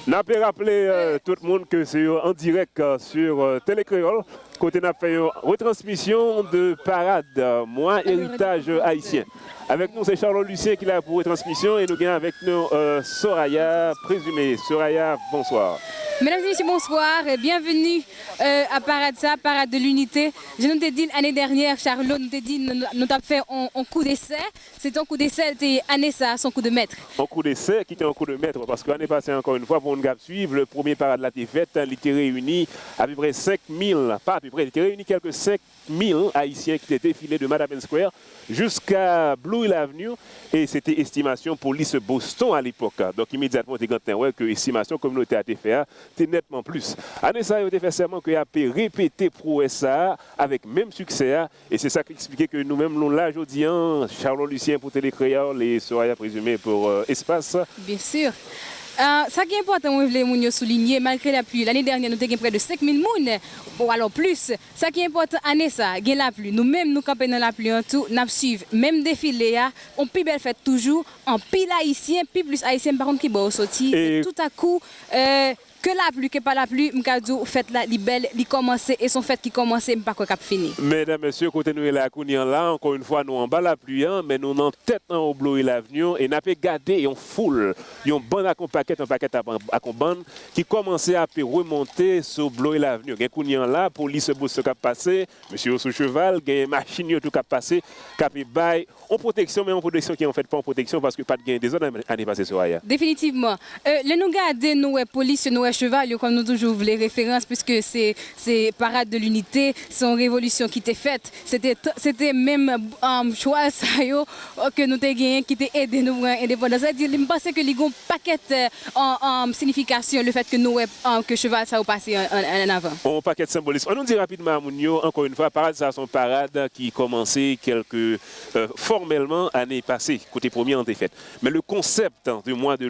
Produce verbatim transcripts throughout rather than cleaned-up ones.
N ape raple euh, tout moun ke se yo an dirèk euh, sur euh, Télé Créole, kote n ap fè yon retransmisyon de parad euh, mwa eritaj ayisyen. Avèk nou se Charlot Lucien ki la pou retransmisyon e nou gen avèk nou euh, Soraya Présumé. Soraya, bonsoir. Mesdames et messieurs, bonsoir. Bienvenue euh, à Parade ça, Parade de l'Unité. Je nous te dit l'année dernière, Charlot, nous te dit nous, nous t'avons fait un, un coup d'essai. C'est un coup d'essai, c'était année ça, son coup de maître. Un coup d'essai qui était un coup de maître, parce que l'année passée, encore une fois, pour une gap suivre, le premier parade là était fait, il était réuni à peu près cinq mille, pas à peu près, il était réuni quelques cinq mille Haïtiens qui étaient défilés de Madison Square jusqu'à Blue Hill Avenue, e se te estimasyon polis Boston alepòk. Donk, imedyatman, ou te gentan wè ke estimasyon kominote a te fè a te nètman plis. Ane sa a, yo te fè sèman ke y ape repete pwomès sa a avèk menm siksè a, e se sa k eksplike ke nou menm nou la jodi a, Charlot Lucien pou Télé Créole e Soraya Présumé pou euh, Espace. Bien sûr. Euh, sa ki enpòtan mwen vle moun yo soulinye, malgre lapli, lane dènyè nou te gen prè de senk mil moun, ou alò plis. Sa ki enpòtan ane sa, gen lapli. Nou menm nou kanpe nan lapli an tou, n ap swiv menm defile a, on pi bèl fèt toujou, anpil ayisyen, pi plis ayisyen, m pa konn ki bò yo soti, e toutakou, euh, ke lapli, ke pa lapli, m ka di w fèt la li bèl, li kòmanse, e s on fèt ki kòmanse, m pa kwè k ap fini. Medam, mesye, kote nou ye la kounye a la, ankò yon fwa, nou anba lapli a, men nou nan tèt anwo Blue Hill Avenue, e n ape gade yon foul, yon bann ak yon pakèt, yon pakèt ak ak yon bann ki kòmanse ape remonte sou Blue Hill Avenue. Gen kounye a la, polis Boston k ap pase, mesye yo sou cheval, gen machin yo tou k ap pase, k ape bay yon pwoteksyon, men yon pwoteksyon ki anfèt pa yon pwoteksyon paske pa t gen dezòd ane pase, Soraya. Definitivman. Euh, lè nou gade, nou wè polis yo, nou wè cheval yo, kòm nou toujou vle referans, piske se, se Parade de l'Unité, se yon revolisyon ki te fèt. Se te, se te menm um, chwal sa yo euh, ke nou te genyen ki te ede nou pran endepandans. Sa di, m panse ke li gon pakèt euh, an, an sinifikasyon le fèt ke nou wè an, ke cheval sa yo pase an, an, an avan. On pakèt senbolis. An nou di rapidman a moun yo, ankò yon fwa, parad sa a se yon parad ki kòmanse kèlke euh, fòmèlman ane pase, kote premye an te fèt. Men le konsèp de mwa de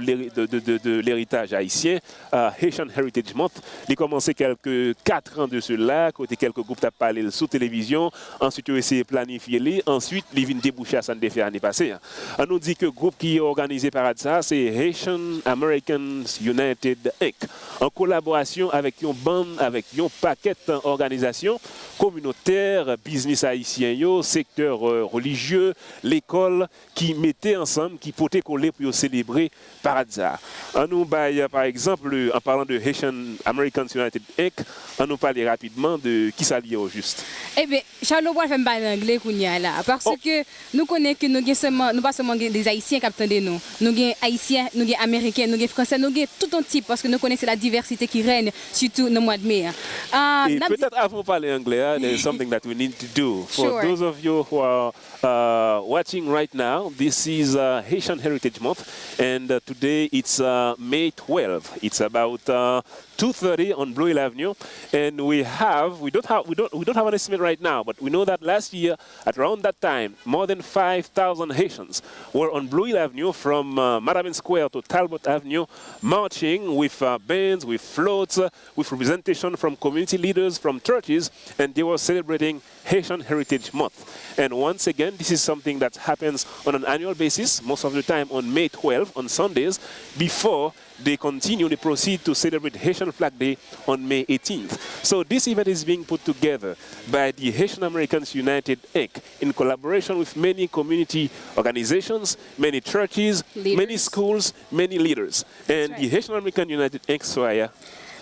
l'héritage haïtien, euh, Haitian Heritage Month, li kòmanse kèlke kat an de sela, kote kèlke gwoup t ap pale l sou televizyon, answit yo eseye planifye li, answit li vin debouche a sa n te fè ane pase a. An nou di ke gwoup ki òganize parad sa a se Haitian Americans United Inc, an kolaborasyon avèk yon bann, avèk yon pakèt òganizasyon kominotè, biznis ayisyen yo, sektè euh, relijye, lekòl, ki mete ansanm, ki pote kole pou yo selebre parad sa a. An nou bay, pa egzanp, an palan de Haitian Americans United Inc, an nou pale rapidman de kisa l ye o jis. Ebyen, Charlot pral fè m pale angle kounye a la, paske nou konnen ke nou gen sèlman, nou pa sèlman gen de Ayisyen k ap tande nou. Nou gen Ayisyen, nou gen Ameriken, nou gen Fransè, nou gen tout yon tip, paske nou konnen se la divèsite ki règne, sitou nan mwa de me a. Uh, e petèt avan w pale angle a, there is something that we need to do. For sure. Those of you who are uh, watching right now, this is uh, Haitian Heritage Month, and uh, today it's uh, May twelve. It's about uh, two thirty on Blue Hill Avenue, and we have we don't have we don't we don't have an estimate right now, but we know that last year at around that time, more than five thousand Haitians were on Blue Hill Avenue from uh, Matamin Square to Talbot Avenue, marching with uh, bands, with floats, uh, with representation from community leaders, from churches, and they were celebrating Haitian Heritage Month. And once again, this is something that happens on an annual basis, most of the time on May twelve, on Sundays, before they continue, they proceed to celebrate Haitian Flag Day on May eighteenth. So this event is being put together by the Haitian Americans United Inc in collaboration with many community organizations, many churches, many schools, many leaders. And the Haitian American United Inc, Soraya,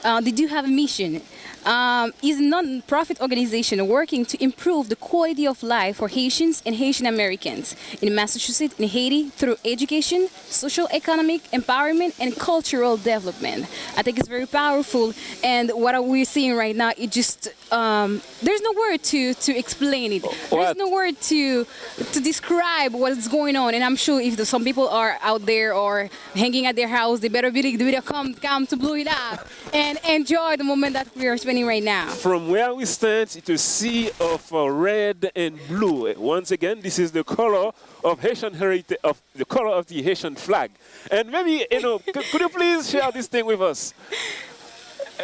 uh, they do have a mission. Um, is a non-profit organization working to improve the quality of life for Haitians and Haitian Americans in Massachusetts and Haiti through education, social economic empowerment, and cultural development. I think it's very powerful, and what we're seeing right now, it just um, there's no word to to explain it. There's no word to to describe what is going on. And I'm sure if the, some people are out there or hanging at their house, they better believe they better come come to Blue Hill Ave and enjoy the moment that we are spending right now. From where we stand, it's a sea of uh, red and blue. Once again, this is the color of Haitian heritage, of the color of the Haitian flag. And maybe, you know, could, could you please share this thing with us?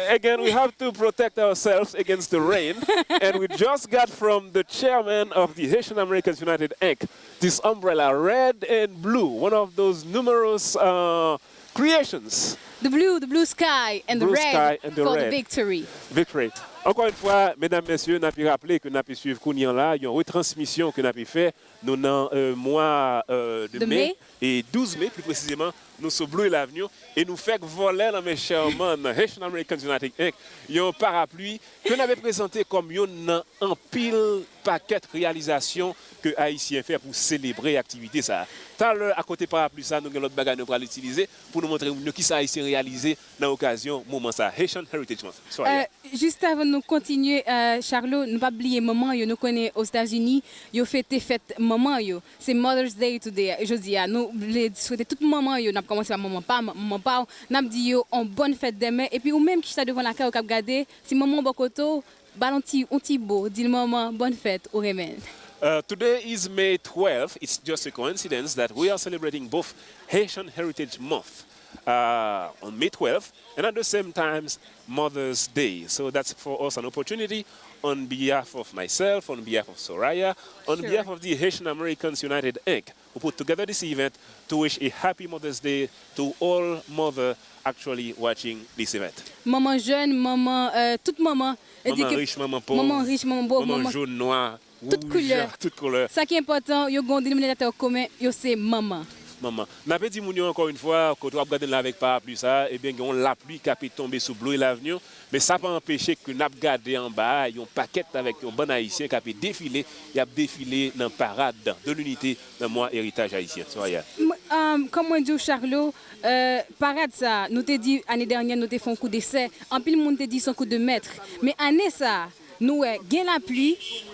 Again, we have to protect ourselves against the rain. And we just got from the chairman of the Haitian Americans United Inc this umbrella, red and blue, one of those numerous uh, creations The blue, the blue sky and the red for the victory. Victory. Ankò yon fwa, medam, mesye, n ap raple ke n ap swiv kounye a la yon retransmisyon ke n ap fè. Nou nan euh, mwa euh, de me, e douz me pli presizeman, nou sou Blue Hill Avenue e nou fèk vòlè nan men chairman Haitian Americans United Inc yon parapli ke n ap prezante kòm youn nan anpil pakèt reyalizasyon ke Ayisyen fè pou selebre aktivite sa a. Talè, akote parapli sa a, nou gen lòt bagay nou pral itilize pou nou montre moun yo kisa Ayisyen reyalize nan okazyon moman sa a, Haitian Heritage Month. Soraya. Euh, Jis avan nou kontinye, euh, Charlot, nou p ap bliye manman yo. Nou konnen Ozetazini, yo fete fèt manman yo. Se Mother's Day today, jodi a. Nou vle swete tout manman yo, n ap kòmanse pa manman pa m, manman pa w, n ap di yo on bòn fèt dèmen. Epi ou menm ki chita devan lakay ou k ap gade, si manman w bò kote w, ba l on ti, on ti bo, di l manman, bòn fèt, ou renmen l. Uh, today is May twelfth. It's just a coincidence that we are celebrating both Haitian Heritage Month uh, on May twelfth, and at the same time, Mother's Day. So that's for us an opportunity on behalf of myself, on behalf of Soraya, on behalf of the Haitian Americans United Inc, who put together this event to wish a happy Mother's Day to all mother actually watching this event. Manman jèn, manman, euh, tout manman. Manman rich, manman pòv, manman rich, manman pòv, manman jòn, nwa, tout koulè. Tout koulè. Sa ki enpòtan, yo gen yon denominatè komen, yo se manman. Manman. N ap di moun yo ankò yon fwa, kote w ap gade n la avèk parapli sa a, ebyen, gen yon lapli k ap tonbe sou Blue Hill Avenue, men sa pa anpeche ke n ap gade anba a, yon pakèt avèk yon bann Ayisyen k ap defile, y ap defile nan parad de linite nan mwa eritaj ayisyen. Soraya. M, um, kòm mwen di w, Charlot, euh, parad sa a, nou te di ane dènyè, nou te fè yon kou desè, anpil moun te di se yon kou de mèt, men ane sa a, nou wè, gen lapli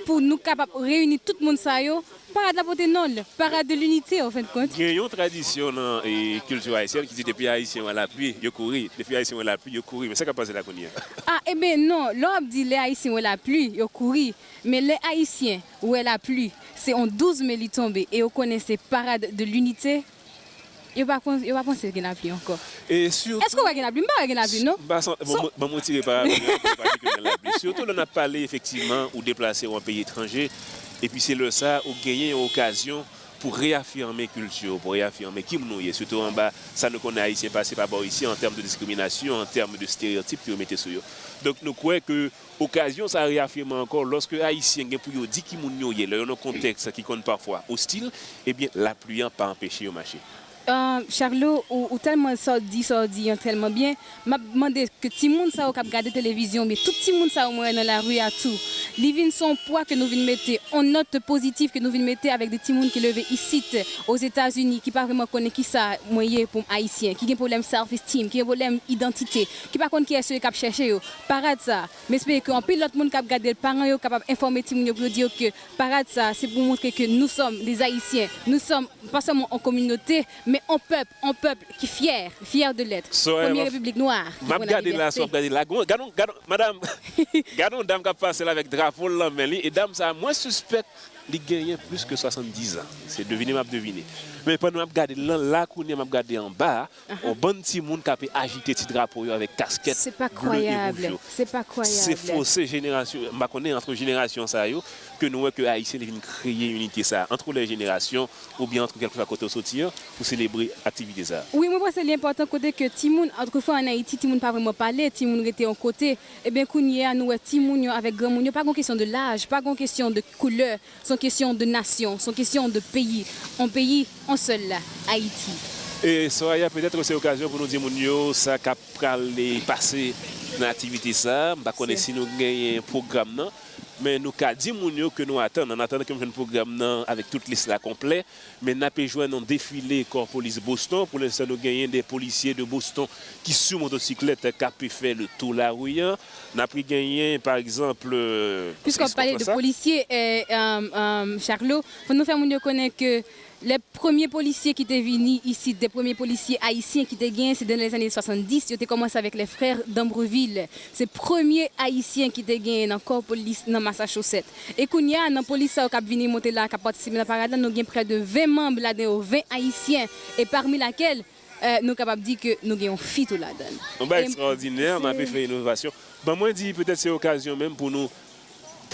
pou nou kapab reyini tout moun sa yo. Parad la pote non l, Parade de l'Unité, an fen de kont. Gen yon tradisyon nan e, kilti ayisyèn ki di depi Ayisyen wè lapli, yo kouri. Depi Ayisyen wè lapli, yo kouri. Men sa k ap pase la kounye a? Ah, eben non, lè w ap di lè Ayisyen wè lapli, yo kouri. Men lè Ayisyen wè lapli, se on douz me li tonbe e yo konnen se Parade de l'Unité. Yo pa, pon- yo pa panse gen lapli ankò. E sitou, èske w wè gen lapli? M pa wè gen lapli, non. M pa san- bon, bon, bon, mwen tire parapli an, pou pa di ke gen lapli. Sitou lè n ap pale efektivman ou deplase w an peyi etranje, epi se lè sa ou genyen yon okazyon pou reyafime kilti w, pou reyafime ki moun ou ye, sitou anba sa nou konnen Ayisyen pase pa bò isi an tèm de diskriminasyon, an tèm de estereyotip ke yo mete sou yo. Donk nou kwè ke okazyon sa a reyafime ankò, lòske Ayisyen gen pou yo di ki moun yo ye, lè yo nan kontèks ki konn pafwa ostil, ebyen, lapli an pa anpeche yo mache. Ah, Charlot, ou, ou tèlman sa w di, sa w di an tèlman byen. M ap mande ke timoun sa yo k ap gade televizyon, oubyen tout timoun sa yo mwen wè nan lari a tou, li vin se yon pwa ke nou vin mete, yon nòt pozitif ke nou vin mete avèk de timoun ki leve isit, Ozetazini, ki pa vrèman konnen kisa mwen ye pou m Ayisyen, ki gen pwoblèm self-esteem, ki gen pwoblèm idantite, ki pa konn kiyès yo ye k ap chèche yo. Parad sa a, m espere ke anpil lòt moun k ap gade l, paran yo kapab enfòme timoun yo pou yo di yo ke parad sa a, se pou montre ke nous sommes des Haïtiens, nous sommes pas seulement en communauté, mais en peuple, en peuple qui fier, fier de l'être. Première République noire. M ap gade la, si w ap gade la. Gade, gade, madam, gade yon dam k ap pase la avèk drapo l nan men li, e dam sa a, mwen sispèk li genyen plis ke swasanndiz an. Se devine m ap devine. Men pandan m ap gade l lan la, kounye a m ap gade anba a, yon bann timoun k ap ajite ti drapo yo avèk kaskèt ble e wouj yo. Se pa kwayab. Se fòse jenerasyon, m pa konnen, ant jenerasyon sa yo, ke nou wè ke Ayisyen te vin kreye inite sa a, ant lè jenerasyon, oubyen ant kèlkeswa kote w soti an, pou selebre aktivite sa a. Wi, mwen panse li enpòtan kote ke timoun, otrefwa ann Ayiti, timoun pa vrèman pale, timoun rete yon kote. Ebyen, kounye a, nou wè timoun yo avèk granmoun yo, pa gon kesyon de laj, pa gon kesyon de koulè, se yon kesyon de nasyon, se yon kesyon de peyi. On peyi, on sèl la, Ayiti. E Soraya, petèt se okazyon pou nou di moun yo sa k ap pral pase nan aktivite sa a. M pa konnen si nou genyen pwogram nan, men nou ka di moun yo ke nou atann, ann atandan ke m jwenn pwogram nan avèk tout lis la konplè, men n ape jwenn yon defile kò polis Boston. Pou lenstan, nou genyen de polisye de Boston ki sou motosiklèt k ape fè le tou lari a. N ape genyen, pa egzanp, piske w ap pale de polisye, eh, um, um, Charlot, fò nou fè moun yo konnen ke lè premye polisye ki te vini isit, de premye polisye ayisyen ki te genyen, se nan lèzane swasanndis, yo te kòmanse avèk les frères d'Ambreville. Se premye ayisyen ki te genyen nan kò polis nan Massachusetts. E kounye a, nan polis sa yo k ap vini monte la, k ap patisipe nan parad la, nou gen prè de ven manm, ladan yo ven ayisyen, e pami lakèl, eh, nou kapab di ke nou gen yon fi tou ladan l. Yon bagay ekstraòdinè, n ape fè inovasyon. Ban mwen di, petèt se okazyon menm pou nou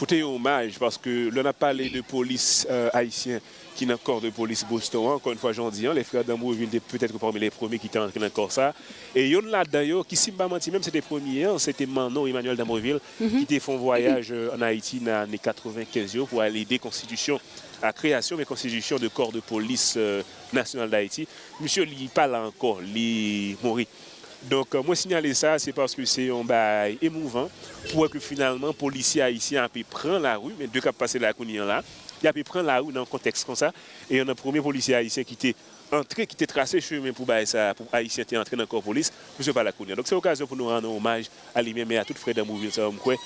pote yon omaj, paske lè n ap pale de polis, euh, ayisyen ki nan kò de polis Boston an, encore une fois, jan w di an, les frères Dambreville te petèt pami les premiers ki te antre nan kò sa. E youn ladan yo, ki, si m pa manti menm, se te premye an, se te Manno Emmanuel Dambreville, ki te fè yon vwayaj, euh, ann Ayiti nan ane katrevenkenz yo pou al ede konstitisyon, a kreyasyon, men konstitisyon de kò de polis, euh, nasyonal d Ayiti. Misye, li pa la ankò, li mouri. Donk, euh, mwen siyale sa, se paske se yon bagay emouvan pou wè ke finalman polisye ayisyen ape pran lari, men de k ap pase la kounye an la, y ape pran lari nan yon kontèks konsa, e youn nan premye polisye ayisyen ki te antre, ki te trase chemen pou bagay sa, pou ayisyen te antre nan kò polis, misye pa la kounye an. Donk, se okazyon pou nou rann omaj a li menm e a tout frè Dambreville sa yo, m kwè,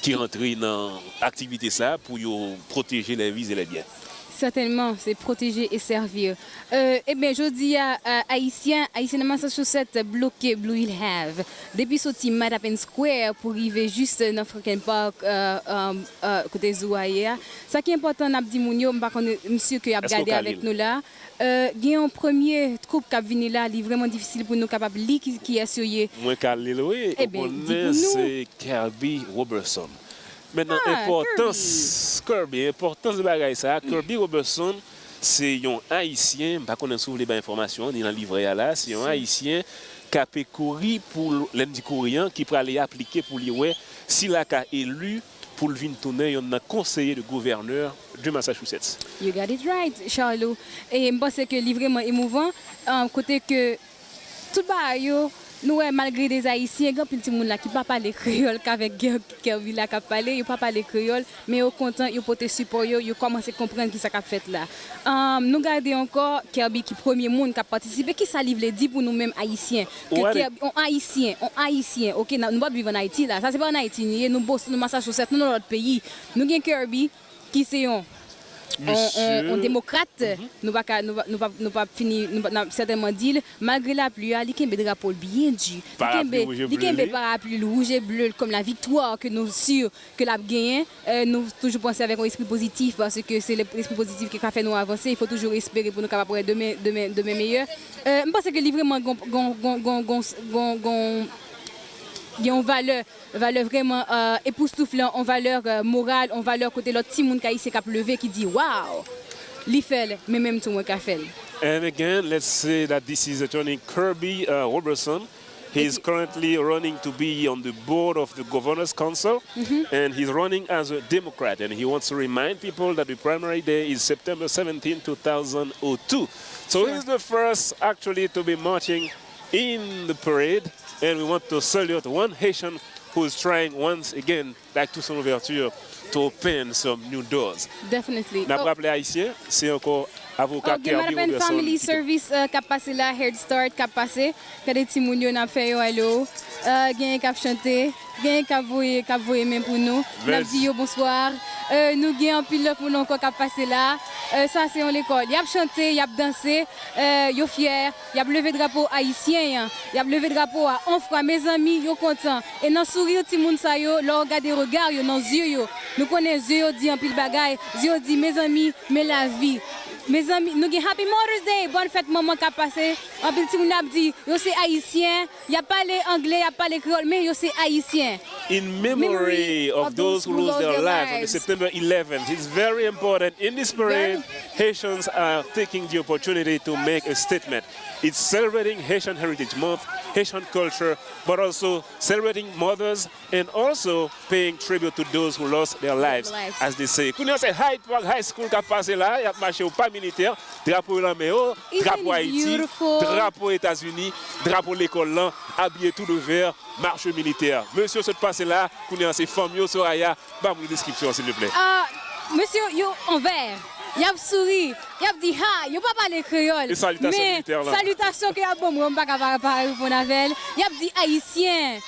ki rantre nan aktivite sa pou yo pwoteje les vies et les biens. Certainement, c'est protéger et servir. Euh, ebyen, jodi a, euh, Ayisyen, Ayisyen nan Massachusetts bloke Blue Hill Ave. Depi soti Mattapan Square pou rive jis nan Franklin Park, euh, euh, euh, kote zoo a ye a. Sa ki enpòtan, n ap di moun yo, m pa konnen, m si ke y ap gade avèk nou la. Euh, gen yon premye twoup k ap vini la, li vrèman difisil pou nou kapab li ki, kiyès yo ye. Mwen ka li l, wi. Ou konnen, se Kirby Robertson. Mentnan, enpòtans, Kirby, enpòtans de bagay sa a, Kirby Robertson, se yon Ayisyen, m pa konnen si w vle bay enfòmasyon an, ni nan livrè a la, se yon Ayisyen k ape kouri pou, lè n di kouri an, ki prale aplike pou li wè si l a ka eli pou l vin tounen youn nan konseye de gouvènè de Massachusetts. You got it right, Charlot. E m panse ke li vrèman emouvan, euh, kote ke tout bagay yo, nou wè malgre de Ayisyen, gen anpil timoun la ki pa pale kreyòl, k avèk Ker-, Kirby la k ap pale, yo pa pale kreyòl, men yo kontan, yo pote sipò yo, yo kòmanse konprann kisa k ap fèt la. Ahn, nou gade ankò Kirby ki premye moun k ap patisipe, kisa li vle di pou nou menm Ayisyen? Ke Kirby, on Ayisyen, on Ayisyen, oke, n a, nou p ap viv ann Ayiti la, sa se pa ann Ayiti nou ye, nou Boston, nou Massachusetts, nou nan lòt peyi. Nou gen Kirby, ki se yon, on, on, on demokrat, nou pa ka, nou pa, nou pa, nou pa fini, nou pa, n ap sètènman di l, malgre lapli a, li kenbe drapo l byen di. Li kenbe, li kenbe parapli l wouj e ble l kòm la viktwa ke nou si ke l ap genyen. Euh, nou toujou panse avèk yon espri pozitif, paske se le, lespri pozitif ki ka fè nou avanse. Il faut toujours espérer pou nou kapab wè demen, demen, demen meyè. Euh, m panse ke li vrèman gon, gon, gon, gen yon valè, valè vrèman, euh, epoustouflan, yon valè, euh, moral, yon valè kote lòt timoun ayisyen k ap leve ki di, "Wow! Li fè l, men menm tou mwen ka fè l." And again, let's say that this is Attorney Kirby, uh, Roberson. He is currently running to be on the board of the Governor's Council, and he's running as a Democrat. And he wants to remind people that the primary day is September seventeenth, two thousand oh two. So he's the first actually to be marching in the parade, and we want to salute one Haitian who is trying once again, like Toussaint Louverture, to open some new doors. Definitely. N ap raple Ayisyen, se ankò avoka Kirby Roberson. Family Service, euh, k ap pase la, Head Start k ap pase. Gade timoun yo, n ap fè yo alo. Euh, genyen k ap chante, genyen k ap voye, k ap voye men pou nou. N ap di yo bonswa. Euh, nou gen anpil lòt moun ankò k ap pase la. Euh, sa se yon lekòl. Y ap chante, y ap danse, euh, yo fyè, y ap leve drapo ayisyen an, y ap leve drapo a on fwa. Mezanmi, yo kontan. E nan souri timoun sa yo, lè w gade rega yo nan zye yo, nou konnen zye yo di anpil bagay. Zye yo di, "Mezanmi, men lavi." Mezanmi, nou gen Happy Mother's Day, bòn fèt manman k ap pase. Anpil timoun ap di, yo se ayisyen, y ap pale angle, y ap pale kreyòl, men yo se ayisyen. In memory of those who lose their lives on the September eleventh, it's very important. In this parade, Haitians are taking the opportunity to make a statement. It's celebrating Haitian Heritage Month, Haitian culture, but also celebrating mothers and also paying tribute to those who lost their lives, as they say. Kounye a se Hyde Park High School k ap pase la, y ap mache yo pa militè, drapo yo nan men yo, drapo Ayiti, drapo Etazini, drapo lekòl lan, abiye tou de vè, marche militè. Mesye yo sot pase la, kounye a se fanm yo, Soraya, ban m deskripsyon an, silvouplè. Ah, mesye yo an vè, y ap souri, y ap di hi, yo pa pale kreyòl. E salitasyon militè lan. Salitasyon ke y ap ban mwen, m pa ka pa, pa reponn avè l. Y ap di ayisyen.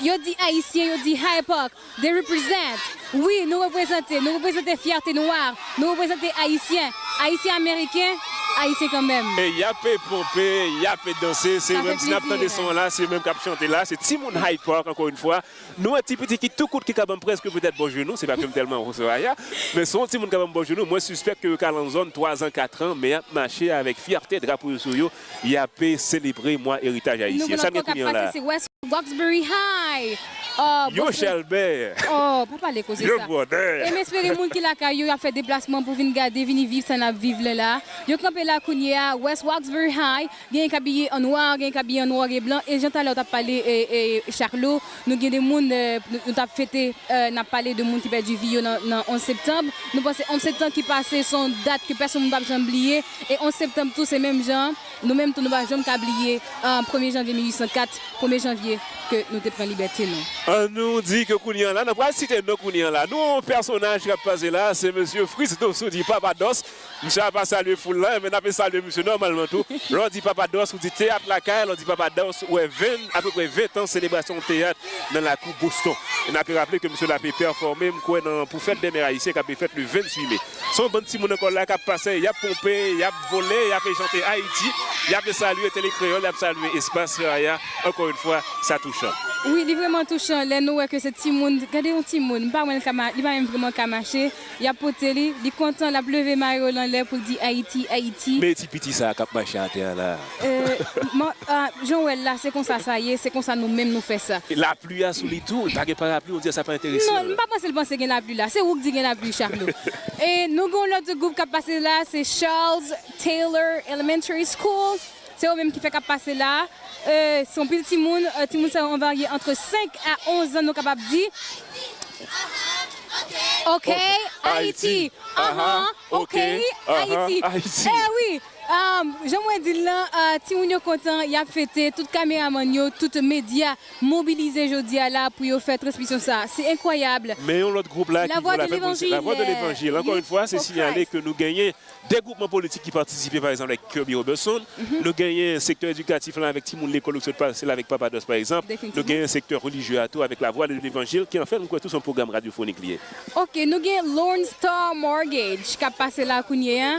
Yo di ayisyen, yo di Hyde Park. They represent. Wi, nou reprezante. Nou reprezante fyète nwa. Nou reprezante ayisyen. Ayisyen ameriken, ayisyen kanmenm. E y ape ponpe, y ape danse. Se menm si n ap tande son an la, se menm k ap chante la. Se timoun Hyde Park, encore une fois. Nou wè ti piti ki tou kout ki ka ban m prèske petèt bò jenou, se pa ke m tèlman wo Soraya, men se yon timoun ka ban m bò jenou, mwen sispèk ke yo ka nan zòn twa zan, kat an, men y ap mache avèk fyète, drapo yo sou yo, y ape selebre mwa eritaj ayisyen. Sa n gen kounye an la. Roxbury High. Yo Boston. Chalbè. Oh, pa pale koze sa. Yo bwòdè. E m espere moun ki lakay yo, y ap fè deplasman pou vin gade, vini viv sa n ap viv la la. Yo kanpe la kounye a, West Roxbury High, genyen k abiye an nwa, genyen k abiye an nwa e blan. E jan talè w t ap pale, e, e, Charlot, nou gen de moun, e, nou, nou t ap fete, e, n ap pale de moun ki pèdi vi yo nan, nan onz septanm. Nou panse onz septanm ki pase, se yon dat ke pèsonn moun p ap janm bliye. E onz septanm tou, se menm jan. Nou menm tou, nou pa janm ka bliye, e, premye janvye mil uit san kat, premye janvye ke nou te pran libète nou. An nou di ke kounye a la, n ap pral site non kounye a la. Nou, yon pèsonaj k ap pase la, se mesye Fritz Dossou di Papa Dòs. Misye a pa salye foul la, men n ape salye misye nòmalman tou. Lè w di Papa Dòs, ou di teyat lakay, lè w di Papa Dòs, ou wè ven, apeprè ven tan selebrasyon teyat nan lakou Boston. E n ape raple ke misye la ape pèfòme, m kwè, nan, pou fèt dè mè ayisyen k ape fèt le venntuit me. Se yon bann timoun ankò la k ap pase, y ap ponpe, y ap vole, y ap chante Ayiti, y ap salye Tele Kreyòl, y ap salye Espas Raya. Encore une fois, sa touchan. Wi, li vrèman touchan lè nou wè ke se timoun, gade yon timoun, m pa wè l ka ma-, li pa menm vrèman ka mache, y ap pote li, li kontan, l ap leve mayo l anlè pou l di Ayiti, Ayiti. Men ti piti sa a k ap mache atè a la. E, man, a, jan w wè l la, se konsa sa ye, se konsa nou menm nou fè sa. Lapli a sou li tou, li pa gen parapli, on dirait sa pa enterese l. Non, m pa panse l panse gen lapli la. Se ou k di gen lapli, Charlot. E nou gen yon lòt gwoup k ap pase la, se Charles Taylor Elementary School. Se yo menm ki fèk ap pase la. E, se yon pil timoun, e, timoun sa yo an varye antre senk a onz an, nou kapab di. Ok, Ayiti. Ahan, ok, Ayiti. E wi, um, jan mwen di l lan, uh, timoun yo kontan, y ap fete, tout kameramann yo, tout medya mobilize jodi a la pou yo fè transmisyon sa. Se enkwayab. Men yon lòt gwoup la ki vle fè pou La Voix de Levanjil. Ankò yon fwa, se sinyale ke nou genyen de gwoupman politik ki patisipe, pa egzanp, avèk Kirby Robertson. Nou genyen sektè edikatif la avèk timoun lekòl yo ki sot pase la avèk Papa Dòs, pa egzanp. Nou genyen sektè relijye a tou avèk La Voix de Levanjil, ki anfèt, m kwè tou se yon pwogram radyofonik li ye. Ok, nou gen Lone Star Mortgage k ap pase la kounye a.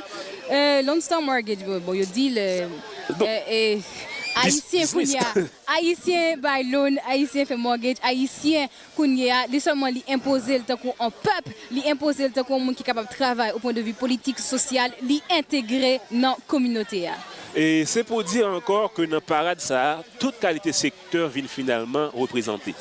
E, Lone Star Mortgage, bon, bon, yo di l, e, e, Ayisyen kounye a. Ayisyen bay loan, Ayisyen fè mortgage, Ayisyen kounye a, li sèlman li enpoze l tankou yon pèp, li enpoze l tankou yon moun ki kapab travay o pwen de vi politik, sosyal, li entegre nan kominote a. E se pou di ankò ke nan parad sa a, tout kalite sektè vin finalman reprezante.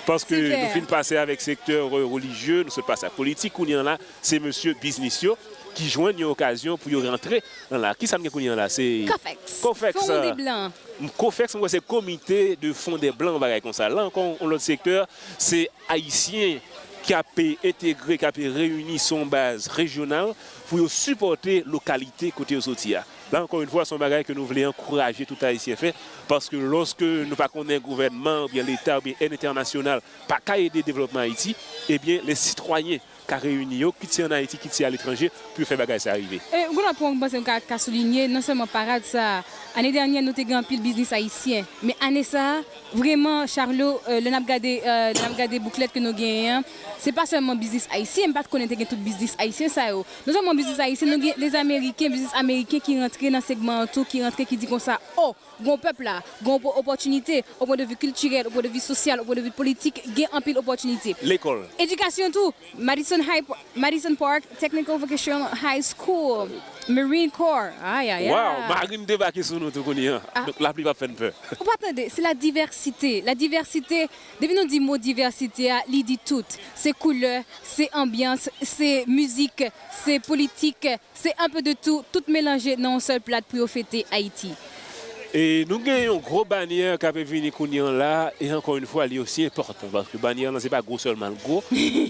Paske nou fin pase avèk sektè re-, relijye, nou sot pase ak politik, kounye a la, se mesye biznis yo ki jwenn yon okazyon pou yo rantre nan la. Kisa n gen kounye a la? Se Cofex. Cofex. Fon de blan. M, Cofex, m kwè se Comité de Fonds des Blancs, yon bagay konsa. La ankò, yon lòt sektè, se Ayisyen k ape entegre, k ape reyini sou yon baz rejyonal pou yo sipòte lokalite kote yo soti a. La ankò yon fwa, se yon bagay ke nou vle ankouraje tout Ayisyen fè, paske lòske nou pa konnen gouvènman oubyen Leta oubyen èd entènasyonal pa ka ede devlòpman Ayiti, ebyen, lè sitwayen ka reyini yo, kit se ann Ayiti, kit se aletranje, pou yo fè bagay sa a rive. E, gen lòt pwen m panse m ka, ka soulinye, non sèlman parad sa a, ane dènyè, nou te gen anpil biznis ayisyen. Men ane sa a, vrèman, Charlot, e, lè n ap gade, e, lè n ap gade bouklèt ke nou genyen an, se pa sèlman biznis ayisyen, m pa t konnen te gen tout biznis ayisyen sa yo. Non sèlman biznis ayisyen, nou gen lèzameriken, biznis ameriken ki rantre nan segman an tou, ki rantre, ki di konsa, o, gen yon pèp la, gen yon opòtinite, o pwen de vi kiltirèl, o pwen de vi sosyal, o pwen de vi politik, gen anpil opòtinite. Lekòl. Edikasyon tou, Madison High, Madison Park Technical Vocational High School, Marine Corps. Ay, ay, ay. Wow, Marine debake sou nou tou kounye a. Donk lapli p ap fè n pè. Ou pa tande, se la divèsite. La divèsite, depi nou di mo divèsite a, li di tout. Se koulè, se anbyans, se mizik, se politik, se un peu de tout, tout melanje nan yon sèl plat pou yo fete Ayiti. E nou gen yon gwo banyè k ape vini kounye a la, e ankò yon fwa, li osi enpòtan, paske banyè lan se pa gwo sèlman l gwo,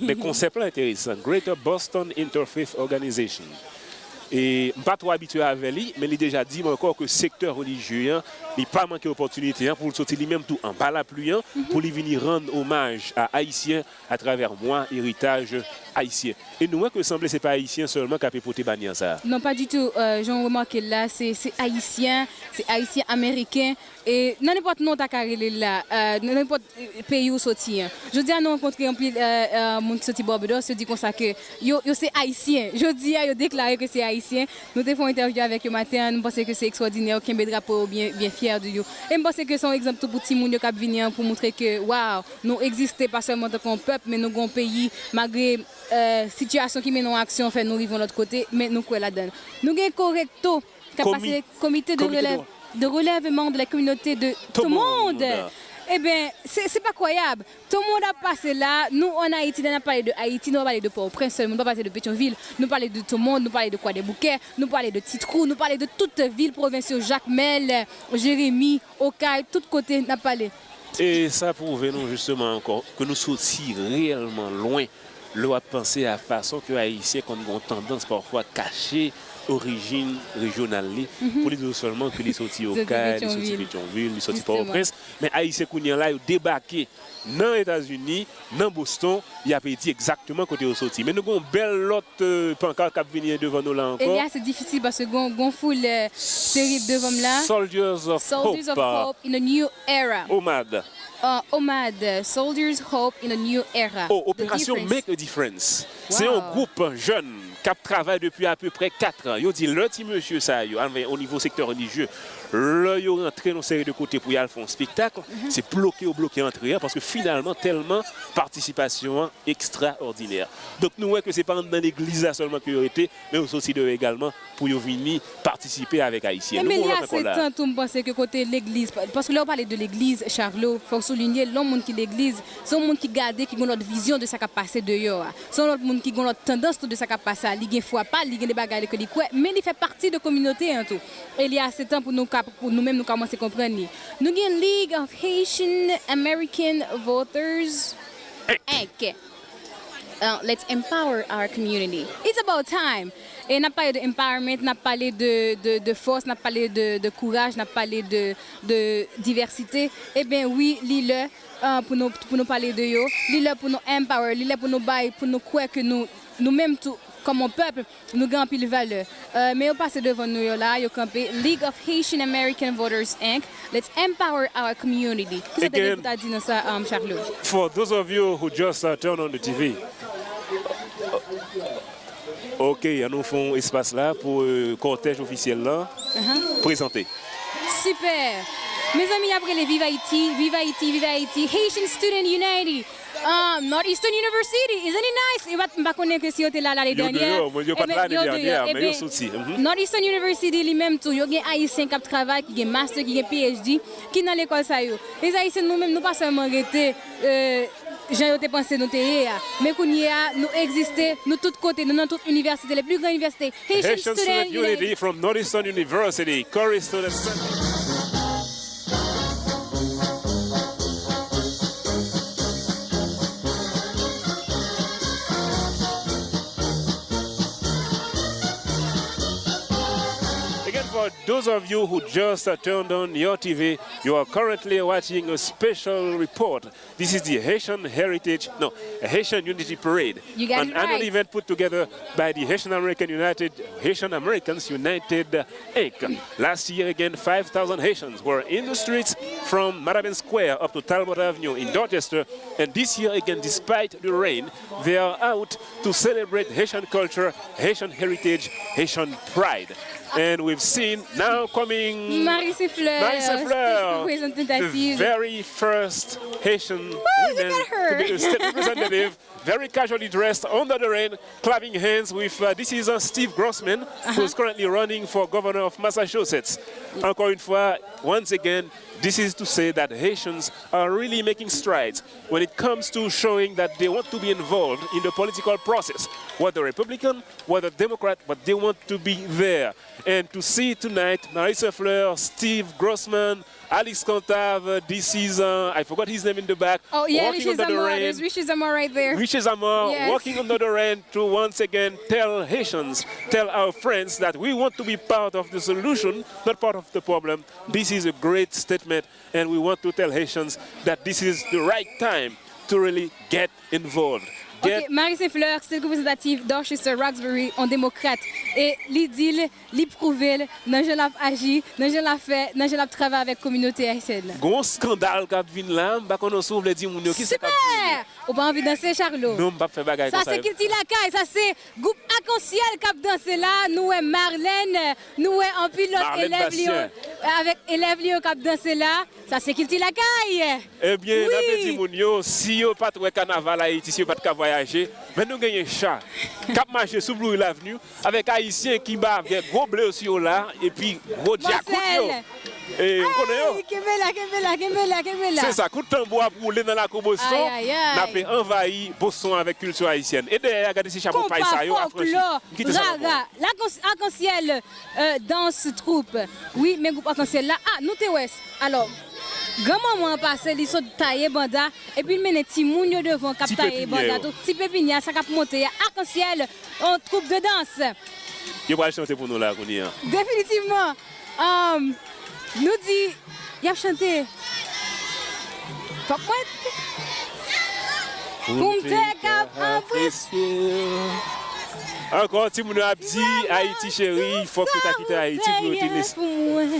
men konsèp lan enteresan, Greater Boston Interfaith Organization. E m pa twò abitye avè li, men li deja di m ankò ke sektè relijye an, li pa manke opòtinite an pou l soti li menm tou anba lapli an, pou li vini rann omaj a Ayisyen atravè mwa eritaj ayisyen. E nou wè ke sanble se pa Ayisyen sèlman k ape pote banyè sa a. Non, pa ditou. E, jan w remake l la, se, se Ayisyen, se Ayisyen Ameriken. E nan nenpòt non w ta ka rele l la, e, nan nenpòt, e, peyi w soti an. Jodi a, nou rankontre anpil, e, e, moun ki soti Barbados, yo di konsa ke yo, yo se Ayisyen. Jodi a, yo deklare ke se Ayisyen. Nou te fè yon entèvyou avèk yo maten an, nou panse ke se ekstwòdinè, yo kenbe drapo yo byen, byen fyè de yo. E m panse ke se yon egzanp tou pou timoun yo k ap vini an, pou montre ke, waw, nou egziste pa sèlman tankou yon pèp, men nou gen yon peyi, malgre, e, sitiyasyon ki mennen yon aksyon fè nou rive yon lòt kote, men nou kwè ladan l. Nou gen Korekto, k ap pase, Comité de Relève, de Relèvement de la Communauté de Tomonde. Eben, se, se pa kwayab. Tout moun ap pase la, nou ann Ayiti, lè n ap pale de Ayiti, nou pa pale de Pòtoprens sèlman, nou pa pale de Petyonvil, nou pale de Tomond, nou pale de Kwadèboukè, nou pale de Titwou, nou pale de tout vil pwovens yo, Jakmèl, Jeremi, Okay, tout kote n ap pale. E sa pwouve nou jisteman ankò ke nou soti reyèlman lwen lè w ap panse a fason ke Ayisyen konn gen yon tandans pafwa kache orijin rejyonal li, pou li di w sèlman ke li soti Okay, li soti Petyonvil, li soti Pòtoprens. Men Ayisyen kounye a la, yo debake nan Etazini, nan Boston, y ape di egzakteman kote yo soti. Men nou gen yon bèl lòt, euh, pankart k ap vini devan nou la ankò. Elias, se difisil paske gon, gon foul, euh, terib devan m la. Soldiers of Hope. Soldiers of Hope in a new era. OMAD. Uh, OMAD, Soldiers Hope in a New Era. Oh, Operasyon Make a Difference. Se yon gwoup jèn k ap travay depi apeprè kat an. Yo di lè ti mesye sa yo, anfen, o nivo sektè relijye, lè yo rantre nan seri de kote pou y al fè yon espektak, se bloke yo bloke antre a, paske finalman, tèlman patisipasyon an ekstraòdinè. Donk, nou wè ke se pa anndan legliz la sèlman ke yo rete, men yo soti deyò egalman pou yo vini patisipe avèk Ayisyen. Nou gen yon lòt ankò la. Ebyen, li ase tan tou, m panse ke kote legliz, pa-, paske lè w pale de legliz, Charlot, fò w soulinye, lè yon moun ki legliz, se yon moun ki gade, ki gen yon lòt vizyon de sa k ap pase deyò a. Se yon lòt moun ki gen yon lòt tandans tou de sa k ap pase a. Li gen fwa pa l, li gen de bagay ke li kwè, men li fè pati de kominote an tou. E li ase tan pou nou ka, pou nou menm nou kòmanse konprann li. Nou gen League of Haitian American Voters, Inc. Uh, let's empower our community. It's about time. E n ap pale de empowerment, n ap pale de, de, de fòs, n ap pale de, de kouraj, n ap pale de, de divèsite. Ebyen, wi, li lè, uh, pou nou, pou nou pale de yo. Li lè pou nou empower, li lè pou nou bay, pou nou kwè ke nou, nou menm tou, kòm yon pèp, nou gen anpil valè. Euh, men yo pase devan nou yo la, yo kanpe. League of Haitian American Voters, Inc. Let's empower our community. Kisa w ta gen pou ta di nan sa, um, Charlot? For those of you who just, uh, turned on the T V, ok, an nou fè yon espas la pou, euh, kòtèj ofisyèl la prezante. Super! Mezanmi, y ap rele Viv Ayiti, Viv Ayiti, Viv Ayiti, Haitian Student Unity. Um, Northeastern University, isn't it nice? Yo pa, m pa konnen ke si yo te la lane dènyè. Yo deyò, yo pa t la lane dènyè, men yo soti. Northeastern University li menm tou, yo gen Ayisyen k ap travay, ki gen master, ki gen P H D, ki nan lekòl sa yo. Lezayisyen, nou menm, nou pa sèlman rete, euh, jan yo te panse nou te ye a. Men kounye a, nou egziste, nou tout kote, nou nan tout inivèsite, le plus grand université. Haitian Student Unity from Northeastern University, Corey Student Center. Again, for those of you who just, uh, turned on your T V, you are currently watching a special report. This is the Haitian Heritage, no, Haitian Unity Parade, an annual event put together by the Haitian American United, Haitian Americans United, uh, Inc. Last year, again, five thousand Haitians were in the streets from Mataben Square up to Talbot Avenue in Dorchester, and this year, again, despite the rain, they are out to celebrate Haitian culture, Haitian heritage, Haitian pride. And we've seen now coming Marie Saint Fleur, Marie Saint Fleur, the very first Haitian woman to be the state representative, very casually dressed under the rain, clapping hands with, uh, this is, uh, Steve Grossman, who's currently running for governor of Massachusetts. Encore une fois, once again, this is to say that Haitians are really making strides when it comes to showing that they want to be involved in the political process, whether Republican, whether Democrat, but they want to be there. And to see tonight, Marie Saint Fleur, Steve Grossman, Alex Cantave, this is, uh, I forgot his name in the back, oh, yeah, walking under the rain. Richie Zamor, there's Richie Zamor right there. Richie Zamor, yes, walking under the rain to once again tell Haitians, tell our friends that we want to be part of the solution, not part of the problem. This is a great statement, and we want to tell Haitians that this is the right time to really get involved. Ok, Marie Saint Fleur, state reprezentatif Dorchester Roxbury, yon demokrat. E li di l, li pwouve l nan jan l ap aji, nan jan l ap fè, nan jan l ap travay avèk kominote ayisyèn nan. Gon skandal k ap vin la, m pa konnen si w vle di moun yo kisa k ap vini. Super! Ou pa anvi danse, Charlot? Non, m p ap fè bagay konsa. Sa se kilti lakay, sa se gwoup Akansyèl k ap danse la. Nou wè Marlène, nou wè anpil lòt elèv li yo, avèk elèv li yo k ap danse la. Sa se kilti lakay. Ebyen, n ape di moun yo, si yo pa t wè kanaval Ayiti, si yo pa t ka vwayaj, Voyaje, men nou genyen cha k ap mache sou Blue Hill Avenue avèk Ayisyen ki ba avèk gwo ble yo sou yo la, epi gwo djakout yo. Mansèl. E, ou konnen yo? Ay, kenbe la, kenbe la, kenbe la, kenbe la. Se sa, kout tanbou ap woule nan lakou Boston. Ay, ay, ay. N ape anvayi Boston avèk kilti ayisyèn. E dèyè a, gade se chapo pay sa yo afranchi. Konpa, fòklò, m kite sa nan men w. Rara, lakons-, akansyèl, euh, dans troupe. Wi, men gwoup akansyèl la. Ah, nou te wè s-, alò, granmanman an pase, li sot taye banda, epi l mennen timoun yo devan k ap taye banda tou. Ti pepinyè, sa k ap monte a, akansyèl, yon troupe de danse. Yo pral chante pou nou la, kounye a. Definitivman. Um, nou di, y ap chante. Pap mwen. Pou m te kab apresye. Ankò, timoun yo ap di, Ayiti cheri, fòk yo ta kite Ayiti pou yo te lese,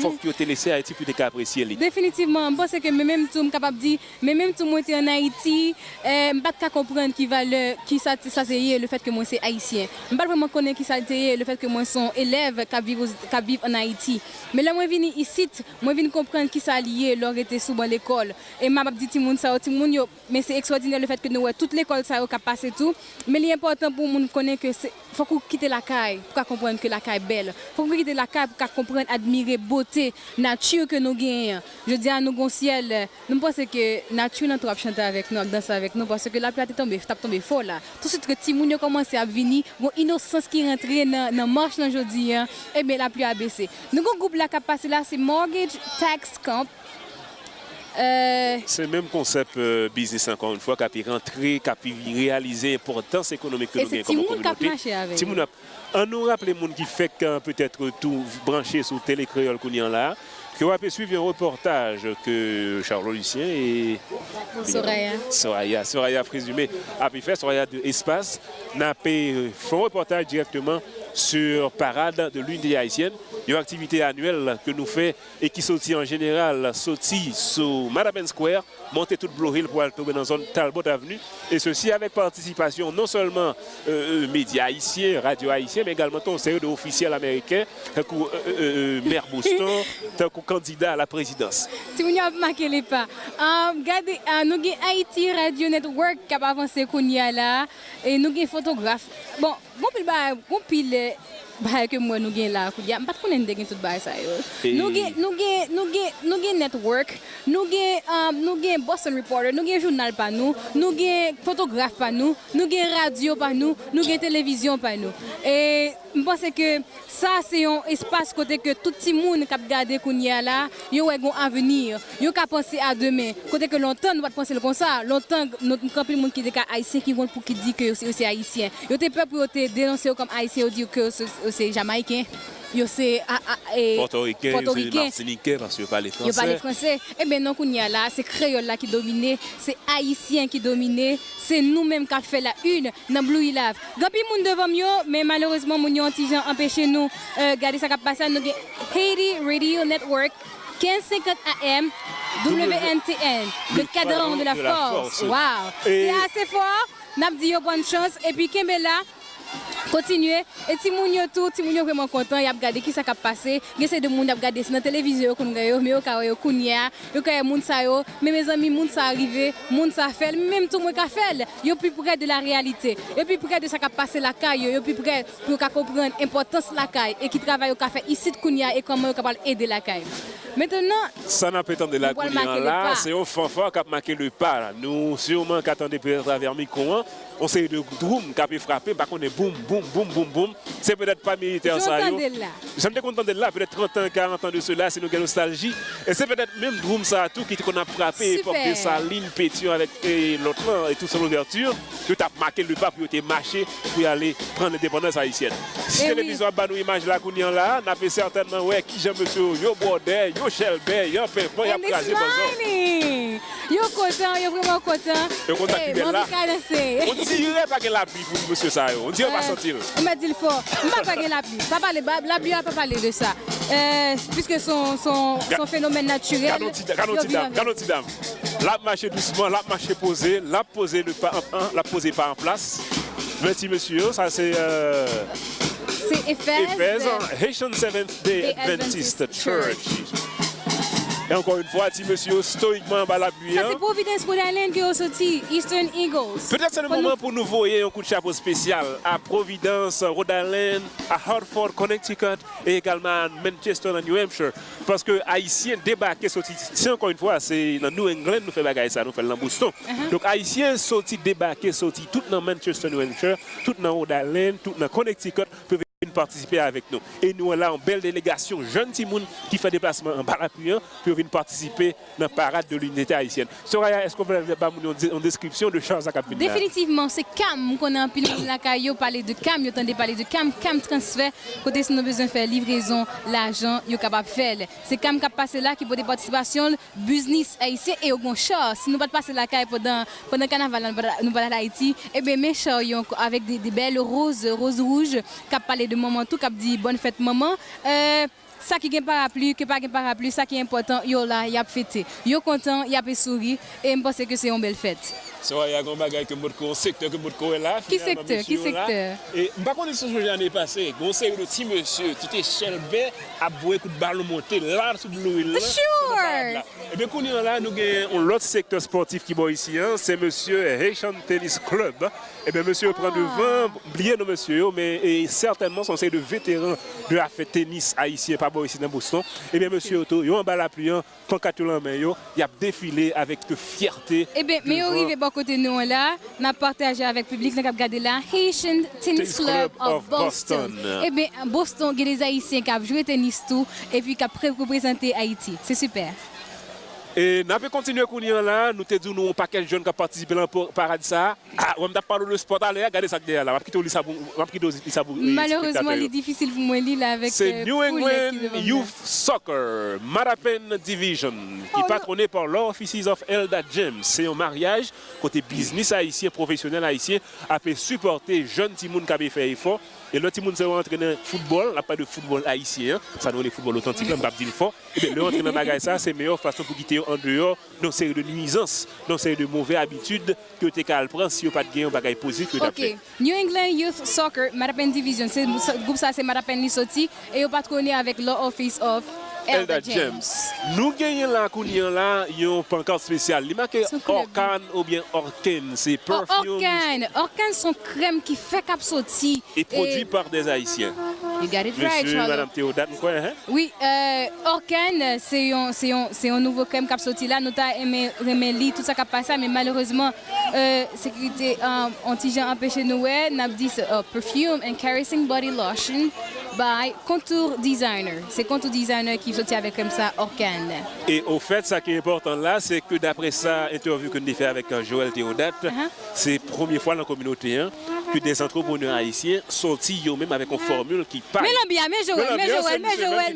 fòk yo te lese Ayiti pou yo te ka apresye li. Definitivman, m panse ke mwen menm tou, m kapab di, men menm tou mwen te ann Ayiti, eh, m pa t ka konprann ki valè, ki sa, sa te ye, lefèt ke mwen se Ayisyen. M pa t vrèman konnen ki sa l te ye, lefèt ke mwen se yon elèv k ap viv, k ap viv ann Ayiti. Men lè mwen vini isit, mwen vin konprann ki sa li ye lè w rete sou ban lekòl. E m ap di timoun sa yo, timoun yo, men se ekstwòdinè lefèt ke nou wè tout lekòl sa yo k ap pase tou. Men li enpòtan pou moun konnen ke se, fòk ou kite lakay pou ka konprann ke lakay bèl. Fòk ou kite lakay pou ka konprann, admire bote nati ke nou genyen an. Jodi a, nou gon syèl, nou panse ke nati nan tou ap chante avèk nou, ap danse avèk nou, paske lapli a te tonbe, t ap tonbe fò la. Tousuit ke timoun yo kòmanse ap vini, gon inosans ki rantre nan, nan mach lan jodi a, ebyen, lapli a bese. Nou gon gwoup la k ap pase la, se Mortgage Tax Camp. Euh, Se menm konsèp, euh, biznis, ankò yon fwa, k ape rantre, k ape reyalize enpòtans ekonomik ke nou genyen kòm kominote. E se timoun k ap mache avè yo. Timoun ap, ann nou raple moun ki fèk, euh, petèt tou branche sou Tele Kreyòl kounye a la, ke w ape swiv yon repòtaj ke Charlot Lucien e Soraya. Soraya, Soraya Présumé ape fè, Soraya de Espas, n ape fè yon repòtaj dirèkteman sur Parade de l'Unité Haïtienne, yon aktivite anyèl ke nou fè e ki soti an jeneral, soti sou Madam N Square, monte tout Blue Hill pou al tonbe nan zòn Talbot Avenue, e sesi avèk patisipasyon non sèlman, euh, euh, medya ayisyen, radyo ayisyen, men egalman tou yon seri de ofisyèl ameriken, tankou, euh, euh, euh, mè Boston, tankou kandida a la prezidans. Timoun yo ap make le pa. Ah, gade, ah, nou gen Haiti Radio Network k ap avanse kounye a la, e nou gen fotograf. Bon, gon pil bagay, gon pil, eh, bagay ke m wè nou gen la kounye a. M pa t konnen n te gen tout bagay sa yo. E nou gen, nou gen, nou gen, nou gen network, nou gen, um, nou gen Boston Reporter, nou gen jounal pa nou, nou gen fotograf pa nou, nou gen radyo pa nou, nou gen televizyon pa nou. E m panse ke sa se yon espas kote ke tout timoun k ap gade kounye a la, yo wè gon avni, yo ka panse a demen. Kote ke lontan nou pa t panse l konsa. Lontan, nou, nou gen anpil moun ki te ka ayisyen ki wont pou ki di ke yo se, yo se ayisyen. Yo te pè pou yo te denonse yo kòm ayisyen, yo di ke yo se, yo se jamayiken, yo se a, a, e, pòtoriken, yo se matinikè, paske yo pale franse. Yo pale franse. Ebyen non, kounye a la, se kreyòl la ki domine, se ayisyen ki domine, se nou menm k ap fè la une nan Blue Hill Ave. Gen anpil moun devan m yo, men malerezman, moun yo yon ti jan anpeche nou, euh, gade sa k ap pase a. Nou gen Haiti Radio Network, quinze cinquante A M, W N T N, le cadran de la force. Wow! Se ase fò. N ap di yo bòn chans, epi kenbe la, kontinye. E timoun yo tou, timoun yo vrèman kontan, y ap gade kisa k ap pase. Gen seri de moun y ap gade, se nan televizyon yo konn wè yo, men yo ka wè yo kounye a. Yo ka wè moun sa yo, men mezanmi, moun sa rive, moun sa fè l, menm tou mwen ka fè l. Yo pi prè de la réalité. Yo pi prè de sa k ap pase lakay yo. Yo pi prè pou yo ka konprann enpòtans lakay e ki travay yo ka fè isit kounye a e kòman yo kapab ede lakay. Mentnan, sa n ape tande la kounye a la, se yon fanfa k ap make le pa. Nou siman ka tande petèt atravè mikwo an, yon seri de dwoum k ape frape, m pa konnen, boum, boum, boum, boum, boum. Se petèt pa militè sa yo. Jan m te konn tande l la, petèt trant an, karant an de sela, si nou gen nostalji. E se petèt menm dwoum sa a tou ki te konn ap frape epòk Desalin, Petyon avèk, e, lòt lan, e tou San Louvèti. Yo t ap make le pa pou yo te mache pou y ale pran lendepandans ayisyèn. Si televizyon ap ba nou imaj la kounye a la, n ape sètènman wè kijan mesye yo, yo bwòdè, yo chèlbè, y an penpan, y ap kraze banzan. Yo kontan, yo vrèman kontan. Yo konn sa ki bèl la. Manmi ka danse. On dirè pa gen lapli pou mesye sa yo. On dirè pa santi l. Ou mèt di l fò. M pa kwè gen lapli. Pa pale, ba, lapli a pa pale de sa. Euh, puisque son, son, son phénomène naturel, gad on ti, gad on ti dam, gad on ti dam. L ap mache dousman, l ap mache poze, l ap poze le pa an, an, l ap poze pa an plas. Men ti mesye yo, sa se, euh, se Efèz, Efèz, Haitian Seventh Day Adventist Church. E ankò yon fwa, ti mesye yo stoyikman anba lapli an. Sa se Providence, Rhode Island ke yo soti, Eastern Eagles. Petèt se le moman pou nou voye yon kout chapo espesyal a Providence, Rhode Island, a Hartford, Connecticut, e egalman a Manchester, nan New Hampshire. Paske Ayisyen debake soti, se ankò yon fwa, se nan New England nou fè bagay sa, nou fè l nan Boston. Donk, Ayisyen soti debake soti tout nan Manchester, New Hampshire, tout nan Rhode Island, tout nan Connecticut, pou vin patisipe avèk nou. E nou wè la yon bèl delegasyon jèn timoun ki fè deplasman anba lapli an pou yo vin patisipe nan Parade de l'Unité Haïtienne. Soraya, èske w pè ba moun yon, yon deskripsyon de char sa k ap vin la? Definitivman, se CAM. M konnen anpil moun lakay yo pale de CAM, yo tande pale de CAM, CAM Transfer, kote si nou bezwen fè livrezon lajan, yo kapab fè l. Se CAM k ap pase la ki pote patisipasyon l, biznis ayisyen e yo gon char. Si nou pa t pase lakay pandan, pandan kanaval la, nou pa t, nou pa t al Ayiti, ebyen, men char yo avèk de, de bèl roz, roz wouj, k ap pale de manman tou, k ap di bòn fèt manman. Euh, sa ki gen parapli, ke pa gen parapli, sa ki enpòtan, yo la, y ap fete. Yo kontan, y ap souri, e m panse ke se yon bèl fèt. Soraya, gen yon bagay ke m potko, yon sektè ke m potko wè la, finalman, mesye yo la. Ki sektè? Ki sektè? E m pa konnen si w sonje ane pase, gen yon seri de ti mesye ki te chèlbè ap voye kout balon monte la sou dlo il lan pandan parad la. Ebyen, kounye an la, nou gen yon lòt sektè spòtif ki bò isi an, se mesye Haitian Tennis Club. Ebyen, mesye yo pran devan, bliye non mesye yo, men e, sètènman, se yon seri de veteran de afè tenis ayisyen pa bò isi nan Boston. Ebyen, mesye yo tou, yo anba lapli an, pankat yo nan men yo, y ap defile avèk fyète. Ebyen, men yo rive bò kote nou an la, n ap pataje avèk piblik lan k ap gade la, Haitian Tennis Club of Boston. Ebyen, Boston, gen de Ayisyen k ap jwe tenis tou, epi k ap pre-, reprezante Ayiti. Se sipè. E n ape kontinye kounye an la, nou te di w nou yon pakèt jèn k ap patisipe nan pa-, parad sa a. Ah, wè, m t ap pale w de spò talè a, gade sa k dèyè la. M ap kite w li sa pou, m ap kite w li sa pou, eh, espektatè yo. Malerezman, li difisil pou mwen li l avèk, se, euh, New England Youth Soccer, Mattapan Division, ki patwone pa l'Offices of Elda James. Se yon maryaj kote biznis ayisyen, pwofesyonèl ayisyen ape sipòte jèn timoun k ape fè efò. E lè timoun sa yo antre nan foutbòl, n ap pale de foutbòl ayisyen an, sa nou rele foutbòl otantik la, m p ap di l fò, ebyen, lè yo antre nan bagay sa, se meyè fason pou kite yo andeyò de yon seri de nwizans, de yon seri de move abitid ke yo te ka al pran si yo pa t gen yon bagay pozitif ke yo t ap fè. Ok. New England Youth Soccer, Mattapan Division, se, gwoup sa se Mattapan li soti, e yo patwone avèk Law Office of Elder James. Nou genyen la, kounye an la, yon pankart espesyal. Li make Orkan oubyen Orken, se perfume. Orkan, Orkan se yon krèm ki fèk ap soti. E pwodui par des Haïtiens. You got it right, Charles. Mesye, Madam Theodat, m kwè, hein? Wi, euh, Orkan, se yon, se yon, se yon nouvo krèm k ap soti la. Nou ta renmen, renmen li, tout sa k ap pase a, men malerezman, euh, sekirite, euh, yon ti jan anpeche nou wè. N ap di se, euh, perfume and caressing body lotion by Contour Designer. Se Contour Designer ki soti avèk krèm sa, Orkan. E ofèt, sa ki enpòtan la, se ke daprè sa, entèvyou ke n te fè avèk, euh, Joël Theodat, se premye fwa nan kominote an ke de antreprenè ayisyen sòti yo menm avèk yon fòmil ki pa yo. Men lanbi a, men Joël, men Joël, men Joël,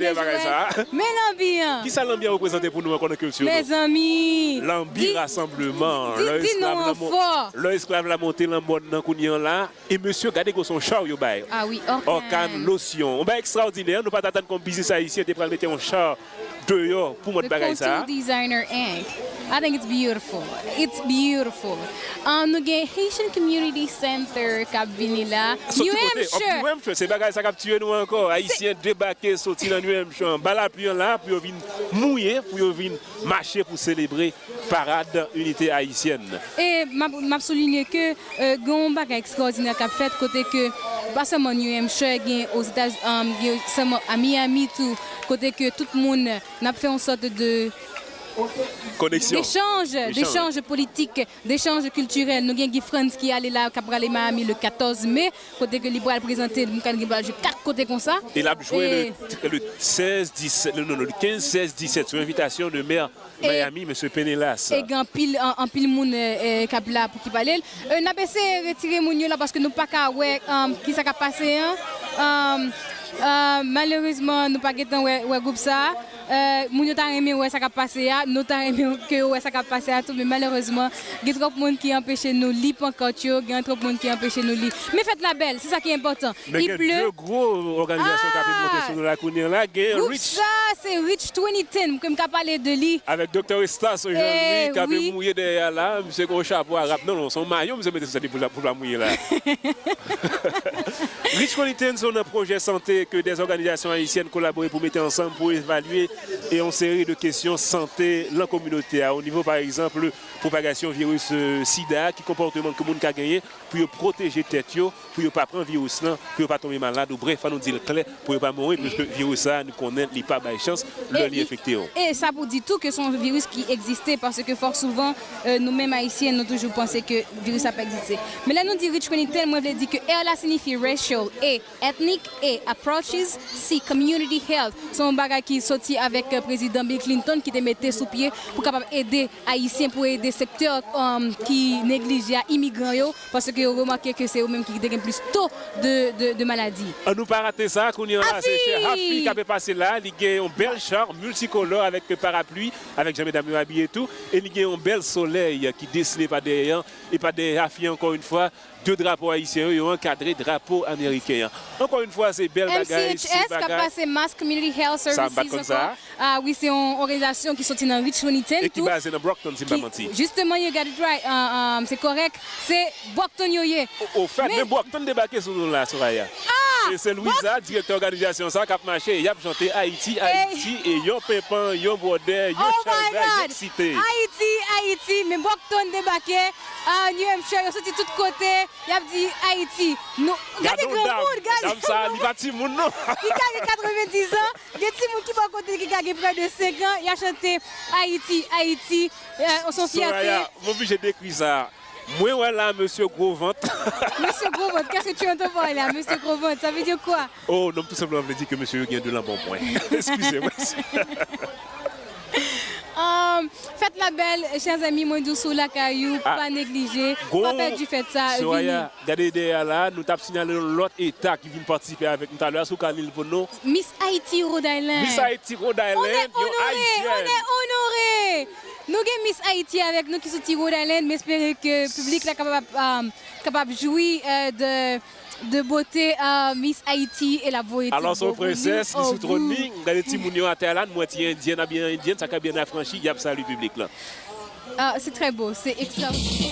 men Joël. Ki sa lanbi a reprezante pou nou ankò nan kilti nou? Mezanmi! Lanbi rasanbleman. Di, di non an fò. Lè esklav la monte nan mòn nan kounye an la, e mesye, gade gwo se yon cha yo bay. Ah wi, Orkan. Orkan losyon. Yon bagay ekstraòdinè, nou pa t atann kon biznis ayisyen te pral mete yon cha deyò pou mòd bagay sa a. The Contour Designer Inc. I think it's beautiful. It's beautiful. Ah, nou gen Haitian Community Center k ap vini la. New Hampshire. New Hampshire, se bagay sa k ap tiye nou ankò. Ayisyen debake soti nan New Hampshire anba lapli an la pou yo vin mouye, pou yo vin mache pou selebre Parad Inite Ayisyèn. E m ap, m ap soulinye ke, euh, gen yon bagay ekstraòdinè k ap fèt kote ke pa sèlman New Hampshire, gen Ozetazini, um, gen sèlman a Miami tou, kote ke tout moun, n ap fè yon sòt de dechanj, dechanj politik, dechanj kiltirèl. Nou gen Guy Frantz ki ale la, k ap prale Miami le katòz me, kote ke li pral prezante, m kwè li pral jwe kat kote konsa. E l ap jwe le, le sèz, disèt, non, non, le kenz, sèz, disèt, sou envitasyon de mè Miami, mesye Penelas. E gen anpil, an-, anpil moun, euh, euh, k ap la pou ki pale l. Euh, n ap eseye retire moun yo la paske nou pa ka wè, um, kisa k ap pase an. Um, euh, malerezman, nou pa gentan wè, wè gwoup sa a. Euh, moun yo ta renmen wè sa k ap pase a, nou ta renmen ke yo wè sa k ap pase a tou, men malerezman, gen twòp moun ki anpeche nou li pankart yo, gen twòp moun ki anpeche nou li. Men fèt la bèl, se sa ki enpòtan. Men gen de gwo òganizasyon k ape monte sou nou la kounye a la. Gen Rich. Gwoup sa, se Rich twenty ten, ke m ka pale de li. Avèk Doktè Eustace Jean-Louis, k ape mouye dèyè a la. Misye gen yon chapo arab. Non, non, se yon mayo misye mete sou tèt li pou l, pou l pa mouye la. Rich twenty ten se yon pwojè sante ke de òganizasyon ayisyèn kolabore pou mete ansanm pou evalye E yon seri de kesyon sante lan kominote a, o nivo, pa egzanp, pwopagasyon viris, euh, sida a, ki konpòteman ke moun ka genyen pou yo pwoteje tèt yo, pou yo pa pran viris lan, pou yo pa tonbe malad, ou brèf, fò nou di l klè, pou yo pa mouri, piske viris sa a, nou konnen li pa bay chans lè li enfekte yo. E sa pou di tou ke se yon viris ki egziste, paske fò souvan, euh, nou menm Ayisyen, nou toujou panse ke viris la pa egziste. Men lè nou di rich Wellington, mwen vle di ke R la siyifi racial, A, ethnic, A, approaches, C, community health. Se yon bagay ki soti avèk, euh, Prezidan Bill Clinton ki te mete sou pye pou kapab ede Ayisyen, pou ede sektè, um, ki neglije a, imigran yo, paske yo remake ke se yo menm ki te gen plis to de, de, de maladi. An nou pa rate sa, kounye a la, se chè Hafi k ap pase la, li gen yon bèl char miltikolò avèk parapli, avèk jan medam yo abiye tou, e li gen yon bèl solèy ki desine pa dèyè an, e pa dèyè Hafi ankò yon fwa, de drapo ayisyen yo, yo ankadre drapo ameriken an. Ankò yon fwa, se bèl bagay, se bagay. M C H S k ap pase Mass Community Health Services ankò. Ah wi, se yon òganizasyon ki soti nan Rich Wellington tou. E ki baze nan Brockton, si m pa manti. Justement, you got it right. Ah, ah, se kòrèk. Se Brockton yo ye. Ofèt, men Brockton debake sou nou la, Soraya. Ah! E se Louisa, direktè òganizasyon sa, k ap mache, y ap chante Ayiti, Ayiti, e yon penpan, yon bwòdè, yon chalbè, yon site. Ayiti, Ayiti, men Brockton debake. Ah, New Hampshire, yo soti tout kote, y ap di Ayiti. Nou, gade granmoun, gade. Dam sa, li pa timoun, non. Li ka gen katrevendiz an, gen timoun ki bò kote ki ka gen près de senk an, y ap chante Ayiti, Ayiti, euh, se yon fyète. Soraya, m oblije dekri sa. Mwen wè la, mesye gwo vant. Monsieur Gros Ventre, qu'est-ce que tu entends par là, Monsieur Gros Ventre? Ça veut dire quoi? Oh, non, tou senpleman vle di ke mesye yo gen de lanmò pou mwen. Eskize mwen. Um, fèt la bèl, chè zanmi, mwen di w si w lakay ou, pa neglije, pa pèdi fèt sa, vini. Gade dèyè a la, nou t ap sinyale yon lòt eta ki vin patisipe avèk nou talè a, si w ka li l pou nou. Miss Haiti Rhode Island. Miss Haiti Rhode Island, yon ayisyèn. On est honoré, on est honoré. Nou gen Miss Haiti avèk nou ki soti Rhode Island, m espere ke piblik la kapab, um, kapab jwi, euh, de de beauté, euh, Miss Haiti e l ap voye ti gwo boul li. Alò, se yon prensès ki sou twòn li. M gade timoun yo atè a la, m wè ti endyèn, abye an endyèn, sa k abye an afranchi, y ap salye piblik lan. Ah, c'est très beau, c'est extraordinaire.